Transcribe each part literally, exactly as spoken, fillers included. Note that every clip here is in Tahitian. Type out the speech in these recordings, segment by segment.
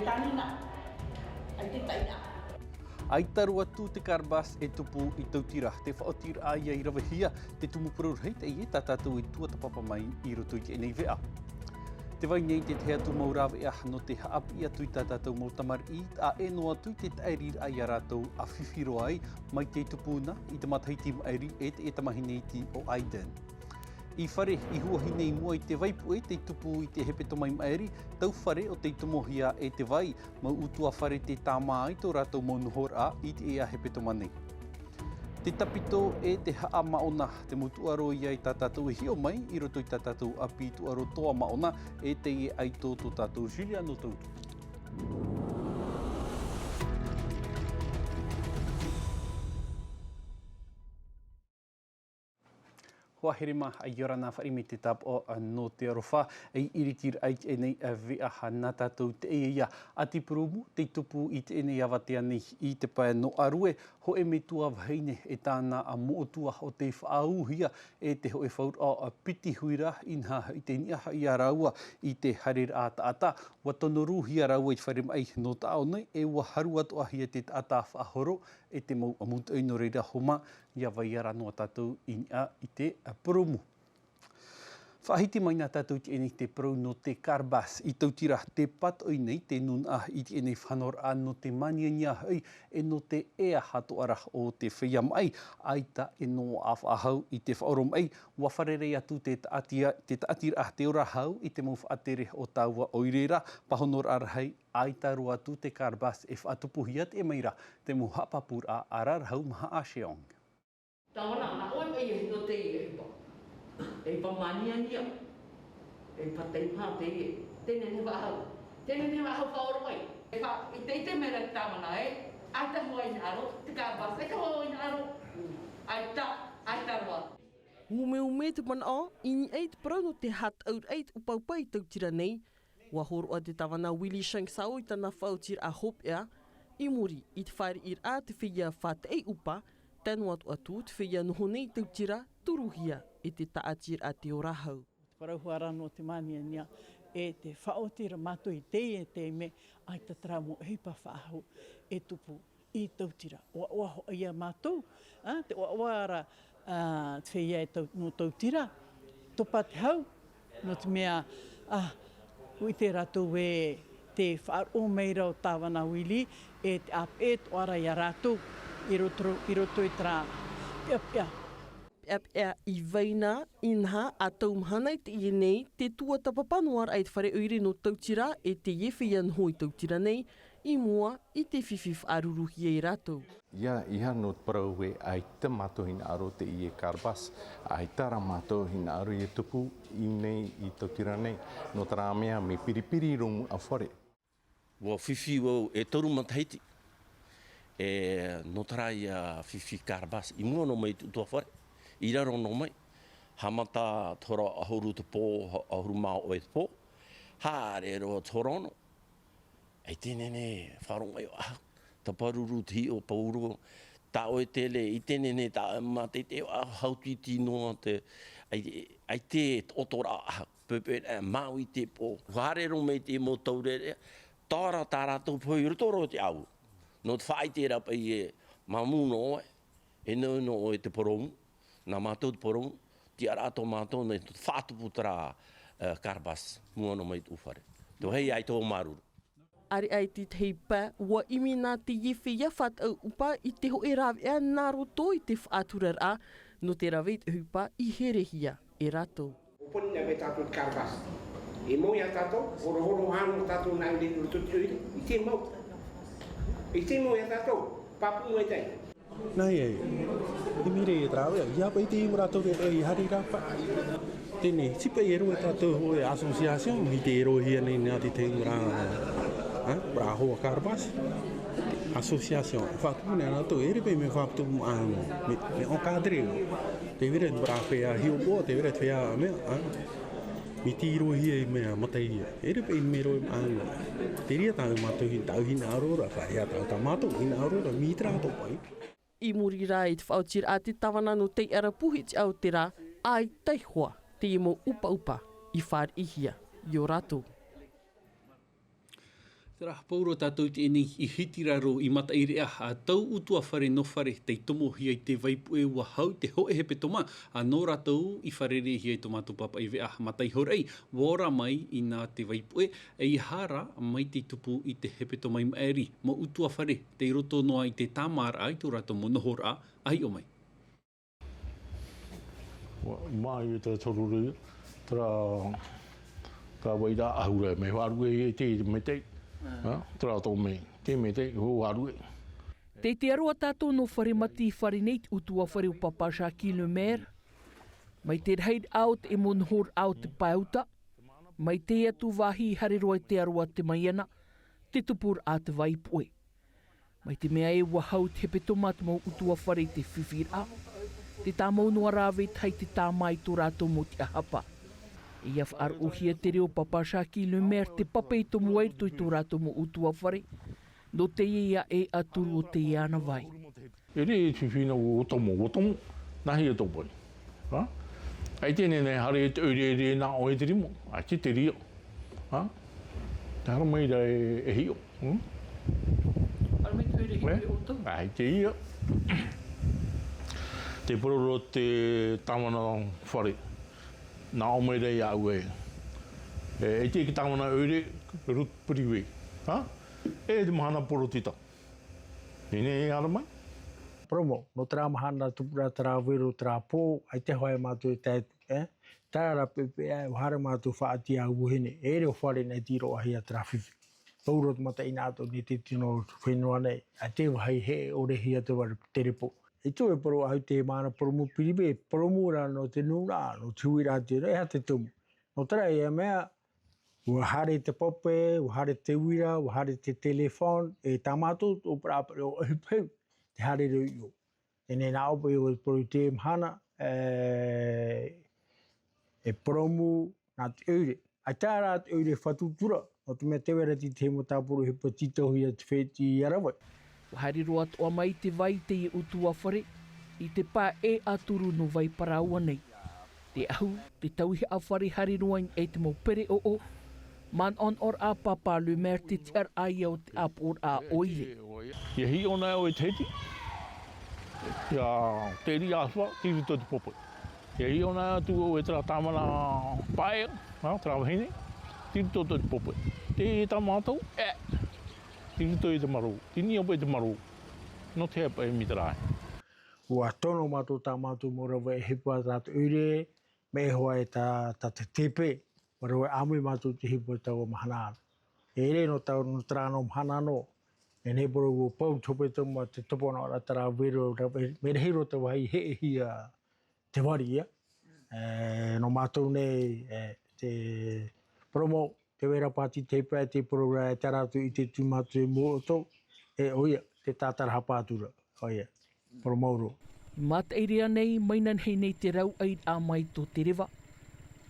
Tānina, ʻaita e taʻi ra. ʻAita roa atu te Carbas e tupu i Tautira, te faʻaotiraʻa ia i ravehia te tumu parau rahi teie tā tātou e tuatāpapa mai i roto i teie nei veʻa. Tē vai nei te tahi atu mau rāveʻa nō te haʻapiʻi atu i tā tātou mau tamariʻi, ʻe noa atu i te taʻiriraʻa ia rātou ʻa fifi roa ai, mai te tupu na i te matahiti maʻiri e te tamahine iti o Aiden. I fare i huahine i mua i te vaipuʻe tei tupu i te hepetoma i maʻiri, tau fare o tei tomohia e te vai, mau utuafare tē tāmā ai tō rātou mau nohoraʻa i teie hepetoma nei. Te tāpito e te haʻamaʻona, te mau tūʻaro ia tā tātou e hiʻo mai i roto i tā tātou ʻapi tūʻaro toa maʻona, e teie ʻaito tō tātou Juliano Tautu. Hoa here mā, ʻia ora na, fāriʻi mai te tāpaʻo nō te aroha, e iritiraʻa i teie nei veʻa nā tātou teie ia. ʻA te purōmu, tei tupu i teie nei avatea nei i te pae nō Arue, hōʻē metua vahine e tāna moʻotua o tei faʻaūhia e te hōʻē fauraʻa piti huira, inaha i te niʻa ia rāua i te haereraʻa taʻata, ʻua tonoruhia rāua i te fare maʻi nō tāʻu nei, e ʻua haru atoʻahia te taʻata faʻahoro e te mau mūtoʻi, nō reira hoʻi mā, ʻia vai ra noa tātou i niʻa i te purōmu. Faʻahiti mai na tātou i teie nei te parau nō te Carbas i Tautira, tē pātoʻi nei te nūnaʻa i teie nei faʻanahoraʻa nō te māniania hoʻi, e nō te ea atoʻa ra o te feiā maʻi, ʻaita e noaʻa faʻahou i te faʻaoromaʻi, ʻua fārerei atu te taʻati-, te taʻatiraʻa Te Ora Hau i te mau faʻatere o taua ʻoire ra, pāhonoraʻa rahi, ʻaita roa atu te Carbas e faʻatupuhia, teie mai rā te mau haʻapāpūraʻa ʻararahu maha a Sheong. Tāvana, nā ʻoe mai e hino teie ʻohipa. ʻOhipa māniania. ʻOhipa teimaha teie. Teie nei faʻahou. Teie nei faʻahou faʻaoromaʻi. E fa-, ʻite, ʻite mai ra te tāvana ē. ʻAita hoʻi hinaʻaro, te Carbas, ʻaita hoʻi hinaʻaro. ʻAita, ʻaita roa. Umeume te manaʻo, i niʻa i te parau nō te haʻataʻuraʻa i te ʻupaʻupa i Tautira nei, ʻua hōroʻa te tāvana Willy Changsao i tāna faʻaotiraʻa hopeʻa, i muri i te fāriʻiraʻa te feiā fātaʻi ʻupa, tae noa atu te feiā noho nei i Tautira, toruhia e te taʻatiraʻa Te Ora Hau. Te parau hoʻi ra nō te māniania, e tē faʻaoti ra mātou i teie taime, ʻaita terā mau ʻohipa faʻahou e tupu i Tautira. ʻOaʻoa hoʻi ia mātou, ā, te ʻoaʻoa ra, ā, te feiā e Tau-, nō Tautira, topa te hau, nō te mea, ā, ʻua ʻite rātou ē tē faʻaroʻo mai ra ʻo tāvana Willy, e tē ʻāpeʻe atoʻa ra ia rātou i roto, i roto i terā peʻapeʻa. Peʻapeʻa i vai na, inaha, ʻa tau mahana i teie nei, tē tuatāpapa noa ra i te fare ʻoire nō Tautira, e teie feiā noho i Tautira nei, i mua i te fifi faʻaruruhia e rātou. ʻIa, ʻeiaha nō te parau ē, ʻaita mātou hinaʻaro teie Carbas, ʻaita rā mātou hinaʻaro e tupu i nei i Tautira nei, nō terā mea mea piripiri roa mau fare. ʻUa fifi vau e toru matahiti, e, nō terā ia fifi Carbas, i mua noa mai i te utuafare, i raro noa mai, haʻamata te hora ʻahuru te pō, ʻahuru mā hōʻē te pō, haere roa te hora ono. ʻAita e nehenehe e faʻaroʻo mai vau, ā, tāparuru te hiʻo, pāpū, tā ʻoe tele, ʻaita e nehenehe, tā ʻoe mātaʻitaʻi, ā, hauiti noa te, ʻai-, ʻaita e toʻotoʻoraʻa, pepe, ā, māuʻa i te pō. ʻUa haere roa mai te mau taureʻareʻa, tae ra tā rātou pohe i roto roa i te ʻāua. Nō te faʻaʻite ra paʻi ē, māmū noa ʻoe, e nō, nō ʻoe te purōmu, nā mātou te purōmu, tiʻaraʻa tō mātou nei, faʻatupu terā, ā, Carbas, mua noa mai i te ʻutuafare. Te vāhi ʻaita e māuruuru. ʻAreʻa i te tahi pae, ʻua ʻimi na teie feiā fātaʻi ʻupa i te hōʻē rāveʻa nā roto i te faʻaturaraʻa, nō te rave i te ʻohipa i herehia e rātou. ʻUpuni na vau tātou te Carbas. E mau ia tātou, horohoro ʻana tātou nā ʻoire i roto i te ʻoire, ʻite mau. ʻIte mau ia tātou, pāpū maitaʻi. Nā ia, i muri i terā, ʻia paʻi te mau rātou e, e haere ra paʻi. Teie nei, tē paʻi e rave tātou hōʻē association, i te roaʻa nei nā te mau rā, ā, parau Carbas. Association, faʻatupu nei rātou, e rave paʻi mea faʻatupu ʻānoʻa, mea, mea encadré. Tē vai ra te parau feiā hiʻopoʻa, tē vai ra te feiā mea, ā, mea tīrohia i mea mataʻihia. E rave paʻi mea roa ʻānoʻa. Terā tāʻu mātou hi-, tāʻu hinaʻaro ra, faʻaea tāʻu tā mātou hinaʻaro ra, mai terā atoʻa paʻi. I muri rā i te faʻaotiraʻa a te tāvana nō Taiʻarapu i te ao terā, ʻaita hoʻi te mau ʻupaʻupa i fāriʻihia i ō rātou. Tērā, pauroa tātou i teie nei i Hitiraro i Mataʻireʻa, ā, tau ʻutuāfare nō fare tei tomohia i te vaipuʻe. ʻUa hau te hōʻē hepetoma, ā, nō rātou i fārereihia i tō mātou pāpaʻi veʻa mataiho raʻi, ʻua ora mai i nā te vaipuʻe, ʻeiaha rā mai te tupu i te hepetoma i maʻiri, mau ʻutuāfare tei roto noa i te tāmāraʻa i tō rātou mau nohoraʻa, ʻa hiʻo mai. Mai te toruru, tērā, tērā vai rā ʻahuru, mea faʻaruʻe e te mete, ā, tērā tō me, te mete, faʻaruʻe. Tē ʻite roa tātou nō fare mati i fare nei te ʻutuāfare ʻo Papa Jackie Lemaire. Mai te rahiraʻa o te mau nohoraʻa o te pae uta, mai teie atu vāhi i haere roa i te aro a te maiana, te tupuraʻa te vaipuʻe. Mai te mea ē ʻua hau te hepetoma te mau ʻutuāfare i te fifi raʻa, tē tāmau noa rā vetahi te tāmā i tō rātou mau tiʻahapa. ʻEiaha faʻaroʻohia te reo o Papa Jackie Lemaire te pape i tomo ai i roto i tō rātou mau ʻutuāfare, nō teie ïa ʻēʻa turu o teie anavai. E rē, e te fifi nā ʻua tomo, ʻua tomo, nāhea tō pae? Hā? ʻAita e nehenehe e haere te ʻoire, e rē nā ʻoe te rima, ʻaita te reira. Hā? Tē haere mai ra e, e hiʻo. Hmm? Haere mai te ʻoire, e hiʻo ia ʻoutou? ʻAita ia. Te parau ra te tāvana fare. Nā ʻō mai ra iāʻu ē. E, e te tāvana ʻoire, route privée. Hā? E te mahana porotita. Teie nei e haere mai. Promo, nō terā mahana tupu ra terā vero terā pō, ʻaita e hoʻi mātou e tae atu, ē? Terā ra pepe, ē, ʻua haere mātou faʻaʻite i te vahine, e reo fare nei tiro ahia terā fifi. Pauroa te mataʻeinaʻa atoʻa nei te tino fenua nei, ʻaita e vāhi heʻe ʻore hia te vare terepo. E tū e parau ʻahu te mahana promo piribe, promo ra nō te nūnaʻa, nō te huiraʻatira, e aha te tumu. Nō terā ia mea, ʻua haere te pape, ʻua haere te uira, ʻua haere te téléphone, e tā mātou, ʻo parapara, ʻo ʻohipa hau, te haere reo i ʻō. Teie nei nā ʻō paʻi ʻo te parau i te mahana, e, e promo nā te ʻoire. ʻAita rā te ʻoire fatu tura, nō te mea tē vai ra te tahi mau tāpura ʻohipa tītauhia te fētiʻi i Aravai. ʻUa haere roa atoʻa mai te vai i teie ʻutuāfare, i te pae ʻēʻa turu nō Vaiparau nei. Te ʻahu, te tauihaʻa fare haere roa i niʻa i te mau pereʻoʻo, manaʻonaʻoraʻa a Papa Lemaire te tiʻaraʻa ïa o te ʻāpoʻoraʻa ʻoire. ʻIa hiʻo na ʻoe i te hiti, ʻia tere ʻāfea, tei roto i te pape. ʻIa hiʻo na atu ʻoe terā tāvana paʻea, hā, terā vahine, tei roto i te pape. Te tā mātou, e, tei roto i te marō, tei niʻa paʻi i te marō. Nō te aha paʻi mai terā ē. ʻUa tono mātou tā mātou mau rave ʻohipa tā te ʻoire, mea hoʻi tā, tā te tepe, mea rave ʻāmui mātou te ʻohipa i taua mahana ra. E rē nō tau, nō terā nō mahana nō, e nehenehe parau ʻua pau te hepetoma, te toponoraʻa terā vero, mea rahi roa te vāhi heʻehia te vari ïa. E, nō mātou nei, e, te promo, tē vai ra pāti te ʻohipa, te parau ra, e terā atu i te tū mātou e mō ʻoutou, e ʻoia, te tātarahapa atu ra, ʻoia, parau maoro. I Mataʻireʻa nei, mai nā nehenehe nei te rauʻairaʻa mai tō te reva,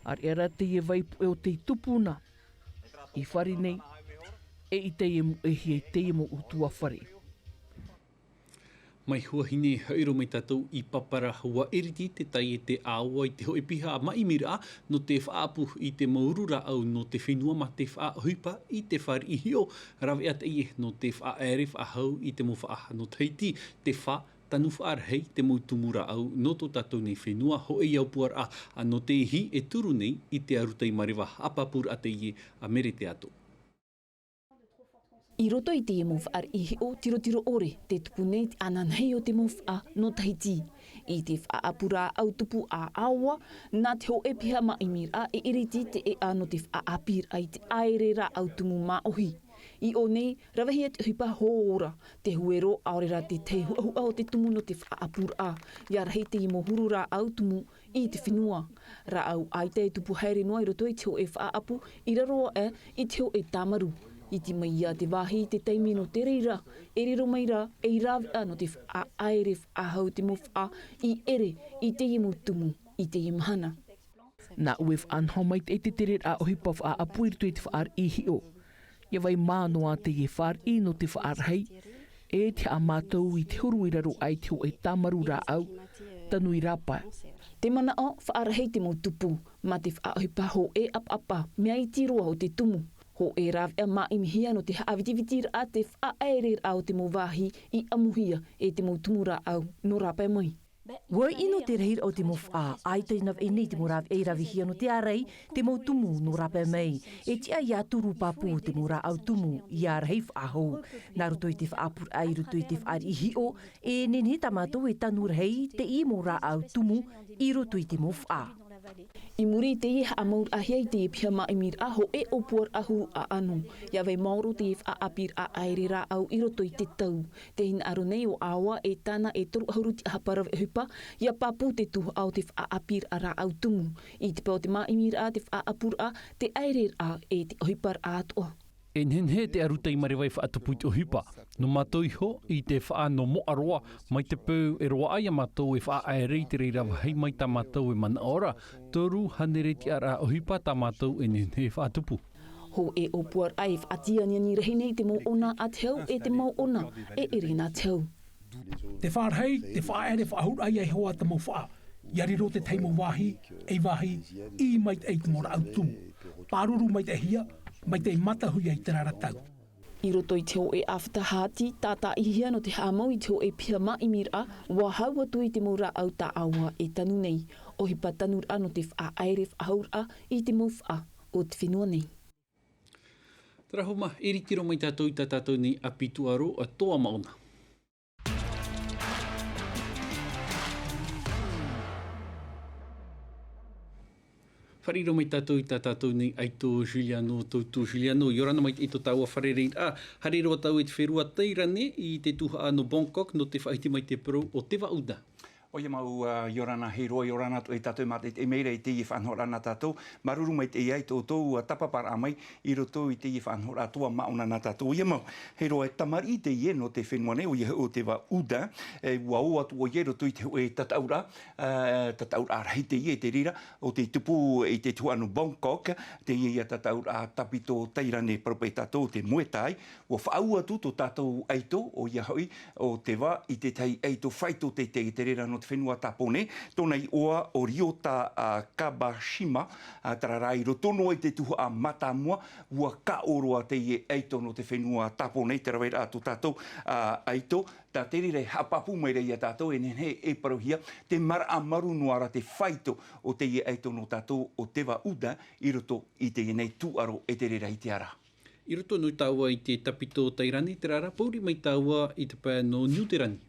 ʻāreʻa rā teie vaipuʻe ʻo tei tupu na, i fare nei, e i teie mau ʻēhia, i teie mau ʻutuāfare. Mai Huahine, haʻamata mai tātou i Papara. ʻUa iriti te taiete ʻāua i te hōʻē piha maʻimiraʻa nō te faʻaʻapu i te mau uru rāʻau nō te fenua mā te faʻaʻohipa i te fāriʻi hiʻo, rave atu ïa nō te faʻaʻere faʻahou i te mau faʻa nō Tahiti, te fā tanu faʻarahi te mau tumu rāʻau nō tō tātou nei fenua, hōʻē aupuaraʻa nō te ihi e turu nei i te arutai mareva haʻapāpūraʻa teie a Mere Teato. I roto i te mau fāriʻi hiʻo, tirotiro ʻore te tupu nei te ananahi o te mau faʻa nō Tahiti. I te faʻaʻapu rāʻau tupu ʻāua, nā te hōʻē piha maʻimiraʻa e iriti te ʻēʻa nō te faʻaʻāpīraʻa i te ʻāere rāʻau tumu māʻohi. I ʻō nei, ravehia te ʻohipa hōʻē ora, te huero, ʻaore rā te tahi huʻahuʻa o te tumu nō te faʻaʻapuraʻa. ʻIa rahi te mau huru rāʻau tumu i te fenua. Rāʻau ʻaita e tupu haere noa i roto i te hōʻē faʻaʻapu, i raro aʻe i te hōʻē tāmaru. Iti mai ïa te vāhi i te taime nō te reira, e riro mai rā ei rāveʻa nō te faʻaʻaere faʻahou te mau faʻa i ʻere i teie mau tumu, i teie mahana. Nāʻu e faʻanaho mai i te tereraʻa ʻohipa faʻaʻapu i roto i te fāriʻi hiʻo. ʻIa vai mā noa teie fāriʻi nō te faʻarahi, e te haʻamātau i te huru i raro aʻe i te hōʻē tāmaru rāʻau, tanu i rāpae. Te manaʻo, faʻarahi te mau tupu, mā te faʻaʻohipa hōʻē ʻapaʻapa, mea iti roa o te tumu. Hōʻē rāveʻa māʻimihia nō te haʻavitivitiraʻa te faʻaʻaereraʻa o te mau vāhi i ʻamuhia e te mau tumu rāʻau nō rāpae mai. Ua ʻino te rahiraʻa o te mau faʻa, ʻaita i navaʻi nei te mau rāveʻa i ravehia nō te ārai, te mau tumu nō rāpae mai. E tiʻa ia turu pāpū o te mau rāʻau tumu, ia rahi faʻahou. Nā roto i te faʻaʻapuraʻa i roto i te fāriʻi hiʻo, e nehenehe tā mātou e tanu rahi teie mau rāʻau tumu i roto i te mau faʻa. I muri i teie haʻamauraʻahia i teie piha māʻimiraʻa, hōʻē ʻōpuaraʻa huru ʻaʻano, ia vai maoro teie faʻaʻāpīraʻa ʻaere rāʻau i roto i te tau. Te hinaʻaro nei o ʻAoa e tāna e toru ʻahuru tiʻahapa rave ʻohipa, ia pāpū te tuhaʻa o te faʻaʻāpīraʻa rāʻau tumu. I te pae o te māʻimiraʻa, te faʻaʻapuraʻa, te ʻaereraʻa, e te ʻohiparaʻa atoʻa. E nehenehe te ʻarutai māreva e faʻatupu i te ʻohipa. Nō mātou iho, i te faʻa nō moʻa roa, mai te peu e roaʻa ia mātou e faʻaʻaere i te reira vāhi mai tā mātou e manaʻo ra, toru hānere tiʻaraʻa ʻohipa tā mātou e nehenehe e faʻatupu. Hōʻē ʻōpuaraʻa e faʻatianiani rahi nei te mau ʻona a te hau e te mau ʻona e ʻere nā te hau. Te faʻarahi, te faʻaʻaere faʻahou ia e hoa te mau faʻa. Ia riro tētahi mau vāhi, ei vāhi, ʻī maitaʻi te mau rāʻau tumu. Pāruru maitaʻihia, maitaʻi mātauhia i terā ra tau. I roto i te hōʻē ʻāfata hāti, tātaʻihia nō te haʻamau i te hōʻē piha māʻimiraʻa, ua hau atu i te mau rāʻau tā ʻAoa e tanu nei. ʻOhipa tanuraʻa nō te faʻaʻaere faʻahouraʻa i te mau faʻa o te fenua nei. Terā hoʻi mā, e riro mai tātou i tā tātou nei ʻāpī tūʻaro, ʻa Toa Maʻona. Fāriʻi roa mai tātou i tā tātou nei ʻaito Juliano, Toutou Juliano, ʻia ora na maitaʻi tō tāua fārereiraʻa, haere roa tāua i te ferua Tairane, i te tuhaʻa nō Bangkok, nō te faʻahiti mai te parau o Te Vauda. ʻOia mau, ā, ʻia ora na, hei roa, ʻia ora na atu e tātou e mātaʻitaʻi mai ra i teie faʻanahoraʻa nā tātou, māuruuru maitaʻi i tō ʻoutou, ā, tāpaparaʻa mai i roto i teie faʻanahoraʻa Toa Maʻona nā tātou. ʻOia mau, hei roa e tamariʻi teie nō te fenua nei, ʻoia hoʻi ʻo Te Vauda, e, ua ō atu ʻoia i roto i te hōʻē tataʻuraʻa, ā, tataʻuraʻa rahi teie i te reira, ʻo tei tupu i te tuhaʻa nō Bangkok, teie ïa tataʻuraʻa tāpito Tairane, parau paʻi tātou te Muay Thai, ua faʻaū atu tō tātou ʻaito, ʻoia hoʻi, ʻo Te Vauda i te tahi ʻaito faito teitei i te reira nō te fenua Tāpōnē, tōna iʻoa ʻo Ryota, ā, Kabashima, ā, terā rā i roto noa i te tuhaʻa mātāmua, ua kaʻo roa teie ʻaito nō te fenua Tāpōnē, te raveraʻa tō tātou, ā, ʻaito, tā te reira e haʻapāpū mai ra ia tātou e nehenehe e parauhia, te maraʻa marū noa ra te faito o teie ʻaito nō tātou ʻo Te Vauda i roto i teie nei tūʻaro e te reira i te ara. I roto nō tāua i te tāpito Tairane, terā rā, pōuri mai tāua i te pae nō Niu Terani.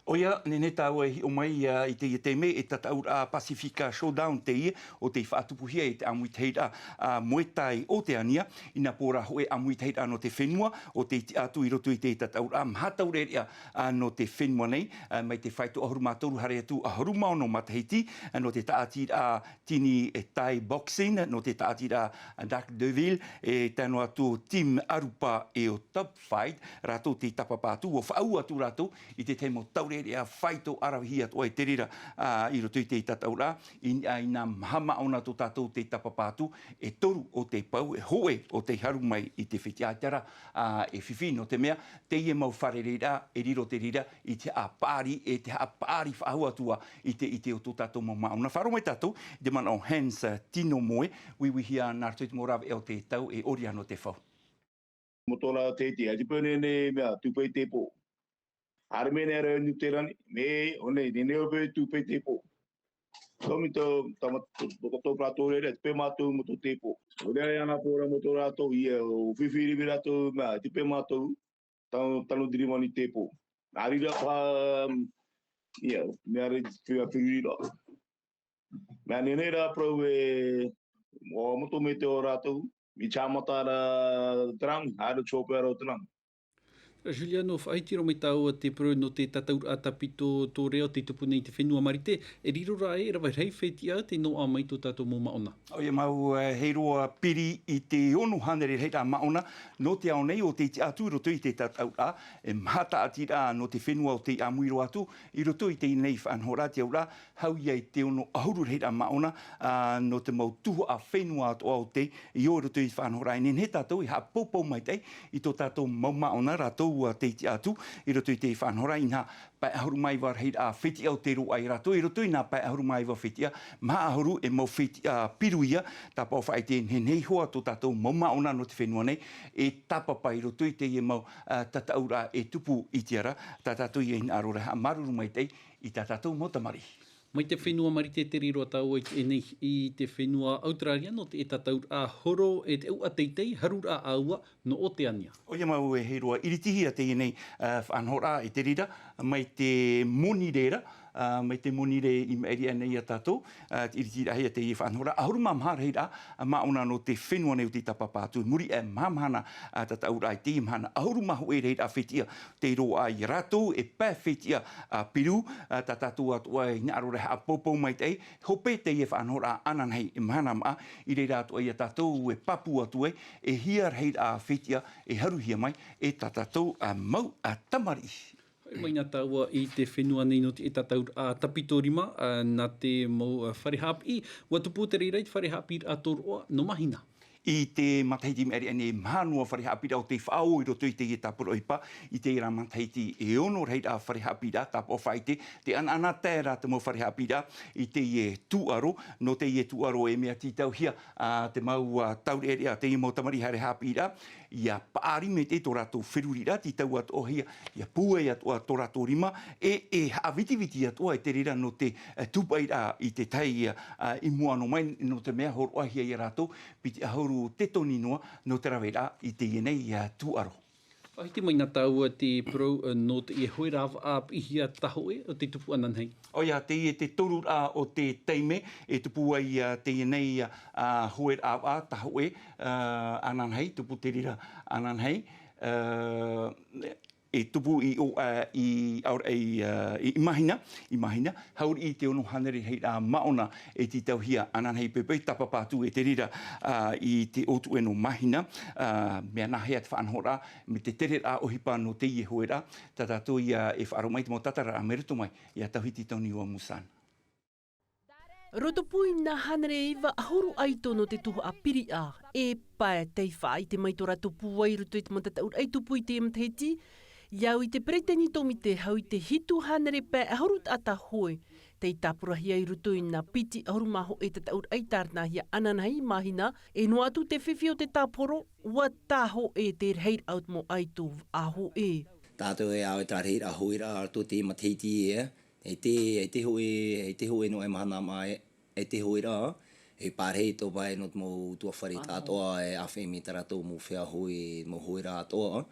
ʻOia, nehenehe tāua e hiʻo mai, ā, i teie taime e tataʻuraʻa Pasifika Showdown teie, ʻo tei faʻatupuhia e te ʻāmuitahiraʻa, ā, Muay Thai Oteania, i nā pō ra hōʻē ʻāmuitahiraʻa nō te fenua, ʻo tei tiʻa atu i roto i te tataʻuraʻa maha taureʻareʻa, ā, nō te fenua nei, ā, mai te faito ʻahuru mā toru haere atu ʻahuru mā ono matahiti, ā, nō te tāʻatiraʻa Tini Thai Boxing, nō te tāʻatiraʻa Dark Devil, e tae noa atu ʻo Team Arupa e ʻo Top Fight, rātou tei tāpapa atu, ʻua faʻaū atu rātou i te tahi mau taureʻareʻa faito ʻaravihi atoʻa i te reira, ā, i roto i te tataʻuraʻa, i, ā, i nā maha māʻona tō tātou tei tāpapa atu, e toru ʻo tei pau, e hōʻē ʻo tei haru mai i te fetiʻa, ā, e fifi, nō te mea, teie mau fārereiraʻa, e riro te reira i te haʻapaʻari, e te haʻapaʻari faʻahou atu ā i te, i te ʻite o tō tātou mau māʻona. Faʻaroʻo mai tātou i te mana o Hans Tino Moe, uiuihia nā roto i te mau rāveʻa o te tau e ʻori anō te fau. Motora te iti, ʻaita paʻi nei mea, tūpaʻi te pō. Haere mai nei ra Niu Terani, mea, ʻo nei, nei, nei, ʻo paʻi tūpaʻi te pō. Tō mi tō, tama, tō, tō, tō, tō, tō, rere, te pē mātou mo tō te pō. ʻO rere ana pō ra mo tō rātou, ia, ʻo fifi rivi rātou, mea, te pē mātou, tano, tano diri mani te pō. Nā reira paha, ia, mea re, whia whiriri ra. Mea nehenehe rā parau e, ʻo moto mai te o rātou, i tāmata ra te rang, haere tō pē ra o te rang. Juliano, faʻahiti roa mai tāua te parau nō te tataʻuraʻa tāpito tōrea ʻo tei tupu nei i te fenua Marite, e riro rā ē, e rave rahi fetiʻa tei noaʻa mai tō tātou mau māʻona. ʻOia mau, e, hei roa piri i te ono hānere rahiraʻa māʻona, nō te ao nei ʻo tei tiʻa atu i roto i te tataʻuraʻa, e maha tāʻatiraʻa nō te fenua ʻo tei ʻāmui roa atu, i roto i teie nei faʻanahoraʻa, te auraʻa, hau ia i te ono ʻahuru rahiraʻa māʻona, ā, nō te mau tuhaʻa fenua atoʻa ʻo tei, i ō i roto i te faʻanahoraʻa, e nehenehe tātou e haʻapoupou maitaʻi i tō tātou mau māʻona, rātou ʻua teitei atu i roto i te faʻanahoraʻa, inaha pae ʻahuru mā iva rahiraʻa fetiʻa o tei roaʻa ia rātou, i roto i nā pae ʻahuru mā iva fetiʻa, maha ʻahuru e mau fetiʻa piru ia, tāpaʻo faʻaʻite e nehenehe iho ā tō tātou mau māʻona nō te fenua nei, e tāpapa i roto i teie mau, ā, tataʻuraʻa e tupu i te ara, tā tātou ia hinaʻaro ra e haʻamāuruuru maitaʻi i tā tātou mau tamariʻi. Mai te fenua Marite, tere roa tāua i teie nei, i te fenua Auteraria, nō te tataʻuraʻa horo e te ʻauʻa teitei, haruraʻa ʻāua, nō Oteania. ʻOia mau e, hei roa iritihia teie nei, ā, faʻanahoraʻa e te reira, mai te monirē ra, ā, mai te monirē i maʻiri aʻe nei ia tātou, ā, te iritiraʻa ia teie faʻanahoraʻa, ʻahuru mā maha rahiraʻa, māʻona nō te fenua nei o tei tāpapa atu, i muri aʻe maha mahana, ā, tataʻuraʻa i teie mahana, ʻahuru mā hōʻē rahiraʻa fetiʻa, tei roaʻa ia rātou e pae fetiʻa, ā, piru, ā, tā tātou atoʻa e hinaʻaro ra e haʻapōpou maitaʻi, hope teie faʻanahoraʻa ananahi e mahana maʻa, i reira atoʻa ia tātou e pāpū atu ai, e hia rahiraʻa fetiʻa e haruhia mai, e tā tātou, ā, mau, ā, tamariʻi. Mai nā tāua i te fenua nei nō te tataʻuraʻa tāpito rima, ā, nā te mau, ā, fare haʻapiʻi, ʻua tupu te reira i te fare haʻapiʻiraʻa tōroʻa nō Mahina. I te matahiti i maʻiri aʻe nei, maha noa fare haʻapiʻiraʻa o tei faʻaō i roto i teie tāpura ʻohipa, i teie rā matahiti e ono rahiraʻa fare haʻapiʻiraʻa, tāpaʻo faʻaʻite, tē ʻanaʻanatae ra te mau fare haʻapiʻiraʻa i teie tūʻaro, nō teie tūʻaro e mea tītauhia, ā, te mau, ā, taureʻareʻa a teie mau tamariʻi fare haʻapiʻiraʻa, ʻia paʻari maitaʻi tō rātou feruriraʻa, tītau atoʻahia, ʻia pūai atoʻa tō rātou rima, e, e haʻavitiviti atoʻa e te reira nō te, ā, tūpaʻiraʻa i te tahi, ā, ā, i mua noa mai, nō te mea hōroʻahia ia rātou, piti ʻahuru tetoni noa nō te raveraʻa i teie nei, ā, tūʻaro. Faʻahiti mai nā tāua te parau, ā, nō teie hoeraʻa vaʻa piʻihia tahoʻē o tei tupu ananahi. ʻOia, teie te toruraʻa o te taime e tupu ai, ā, teie nei, ā, hoeraʻa vaʻa tahoʻē, ā, ananahi, tupu te reira ananahi, ā, e tupu i ʻō, ā, i ʻaore, i, ā, i, i Mahina, i Mahina, hauʻi i te ono hānere rahiraʻa māʻona e tītauhia ananahi, poʻipoʻi tāpapa atu e te reira, ā, i te ʻōtuʻe nō Mahina, ā, mea nāhea te faʻanahoraʻa, mai te tereraʻa ʻohipa nō teie hoeraʻa, tā tātou ia e faʻaroʻo mai te mau tātararaʻa mai roto mai ia Tauhiti Tony Wamusan. Rotopū i nā hānere iva ʻahuru ʻaito nō te tuhaʻa piriʻa, e pae tei faʻaʻite mai tō rātou pūai i roto i te mau tataʻuraʻa i tupu i teie matahiti, ʻia au i te peretiteni tōmite hau i te hitu hānere pae ʻahuru taʻata hoe, tei tāpurahia i roto i nā piti ʻahuru mā hōʻē tataʻuraʻa i tāranahia ananahi i Mahina, e noa atu te fifi o te tāporo, ʻua tahoʻē te rahiraʻa o te mau ʻaito vaʻa hōʻē. Tātou e au i te rahiraʻa hoeraʻa i roto i te matahiti ē, e te, e te hōʻē, e te hōʻē noa e mahana maʻa e, e te hoeraʻa, e pārahi tō pae nō te mau tuafare tāʻatoʻa e ʻāfaʻi mai tā rātou mau feiā hoe, mau hoeraʻa atoʻa.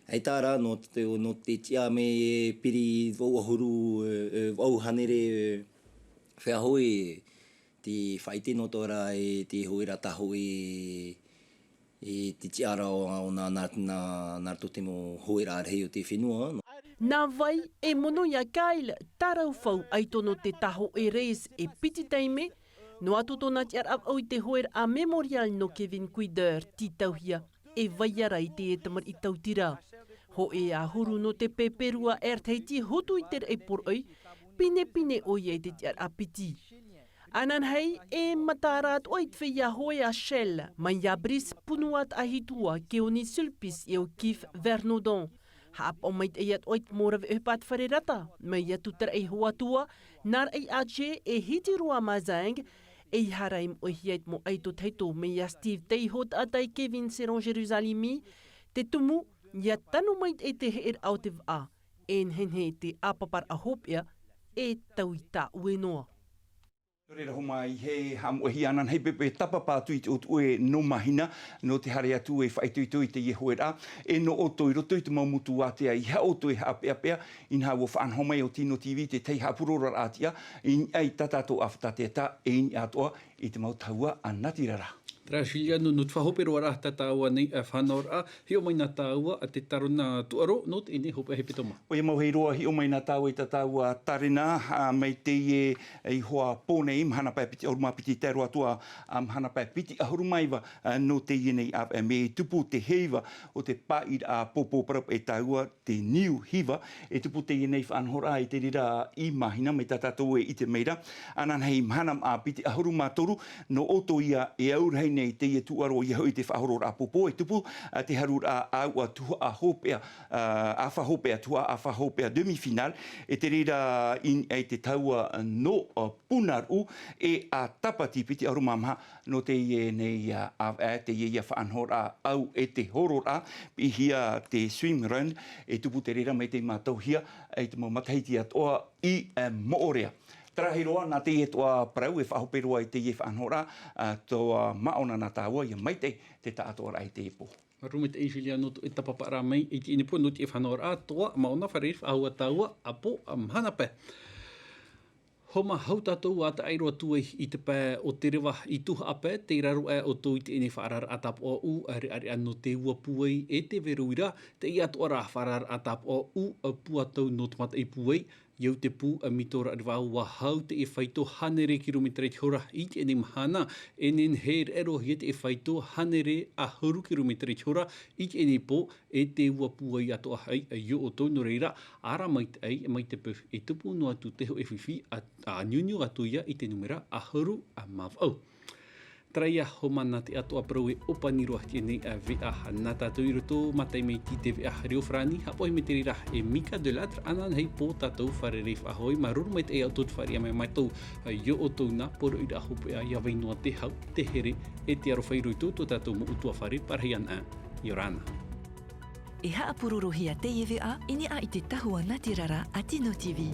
E tā rā, nō te, nō te tiʻa mai e piri vaʻu ʻahuru, e, e, vaʻu hānere, e, feiā hoe, tē faʻaʻite noa atoʻa ra e te hoeraʻa tahoʻē, e te tiʻaraʻa o nā, nā, nā, nā roto te mau hoeraʻa rahi o te fenua. Nā vai e mono ia Kyle, tārau fau ʻaito nō te tahoʻē race e piti taime, noa atu tōna tiʻaraʻa vaʻu i te hoeraʻa Mémorial nō Kevin Quider, tītauhia, e vai ra i te tamariʻi tautira. Hōʻē ʻahuru nō te peperu a Air Tahiti hotu i te raʻi poroʻi, pinepine ʻoia i te tiʻaraʻa piti. Ananahi, e mataara atoʻa i te feiā hoe a Shell, mai iā Brice Punua Taʻahitua, Keoni Sulpice e ʻo Keith Vernoudon. Haʻapaʻo maitaʻi atoʻa i te mau rave ʻohipa a te fare rata, mai iā Tutaraʻi Hoatua, nā Raʻi Aje e Hitiroa Mazang, e ʻia haere i moʻehia i te mau ʻaito tahito, mai iā Steve Teiho Taʻata e Kevin Seron Jerusalemi, te tumu, ʻia tano maitaʻi te heʻeraʻa o te vaʻa, e nehenehe te ʻāpaparaʻa hopeʻa, e taui tāʻue noa. Nō reira, Homa, i haʻamoʻehia ananahi poʻipoʻi tāpapa atu i te ʻōtuʻe nō Mahina, nō te haere atu e faʻaitoito i teie hoeraʻa, e nō ʻoutou i roto i te mau motu ātea i haʻaʻoutou e haʻapeʻapeʻa, inaha ʻua faʻanaho mai ʻo Tino T V te tahi haʻapurororaʻa tiʻa, i niʻa i tā tātou ʻāfata teata, e i niʻa atoʻa i te mau tahua a natirara. Terā Juliano, nō te faʻahope roa ra tā tāua nei, ā, faʻanahoraʻa, hiʻo mai nā tāua, ā, te tārona tūʻaro, nō teie nei hopeʻa hepetoma. ʻOia mau, hei roa, hiʻo mai nā tāua i tā tāua tārena, ā, mai teie, ā, ihoā pō nei, mahana pae piti ʻahuru mā piti, tae roa atu ā, ā, mahana pae piti ʻahuru mā iva, ā, nō teie nei ʻāvaʻe mē, e tupu te heiva o te pāʻiraʻa pōpō parau paʻi tāua, te Niu Hiva, e tupu teie nei faʻanahoraʻa i te reira i Mahina, mai tā tātou e ʻite mai ra, ananahi mahana maʻa piti ʻahuru mā toru, Nō ʻoutou ia e aurahi nei teie tūʻaro ia hoʻi te faʻahororaʻa pōpō e tupu, a, te haruraʻa ʻāuʻa tuhaʻa hopeʻa, a, ʻāfa hopeʻa tuhaʻa ʻāfa hopeʻa demi-finale, e te reira i, i te taua nō, a, Punaruʻu, e a Tāpati piti ʻahuru mā maha nō teie nei, a, a, e teie ia faʻanahoraʻa ʻau e te hororaʻa, piʻihia te swim run, e tupu te reira mai te mātauhia, e te mau matahiti atoʻa i, e, moʻorea. Tarahi roa, nā teie atoʻa parau e faʻahope roa i teie faʻanahoraʻa, a, toa māʻona nā tāua, ia maitaʻi te taʻatoʻaraʻa i teie pō. Māuruuru maitaʻi Julia nō tō ʻoe tāpapaʻaraʻa mai i teie nei pō nō teie faʻanahoraʻa, toa māʻona fārerei faʻahou ā tāua, ʻāpō, a, mahana pae. Homa hau tātou ā taʻa ʻē roa atu ai i te pae o te reva i tuhaʻa pae, tei raro aʻe ʻoutou i teie nei faʻaararaʻa tāpaʻo ʻū, a, reʻareʻa nō te ua pūai e te vero ira, teie atoʻa rā faʻaararaʻa tāpaʻo ʻū, a, pūatau nō te mataʻi pūai, i au te pū, a, mito rareva ua hau teie faito hānere kirometera i te hora i teie nei mahana, e nehenehe e rere roa hia teie faito hānere ʻahuru kirometera i te hora i teie nei pō, e te ua pūai atoʻa ai, a, i ō ʻoutou nō reira, ara maitaʻi, mai te peu e tupu noa atu te hōʻē fifi, a, a niuniu atu ia i te numera ʻahuru mā vaʻu. Terā ia, homa nā te atoʻa parau e ʻōpani roa i teie nei, a, veʻa nā tātou i roto, mātaʻi mai i te veʻa reo farāni, haʻapohe mai te reira e Mika Delattre, ananahi pō tātou fārerei faʻahou, māuruuru maitaʻi ā ʻoutou i te fāriʻi mai iā mātou, a, i ō ʻoutou nā poroʻi rā hopeʻa, ʻia vai noa te hau, te here, e te aroha i roto i tō tātou mau ʻutuāfare, parahi ana, ʻia ora na. E haʻapurorohia teie veʻa i niʻa i te tahua natirara a Tino TV.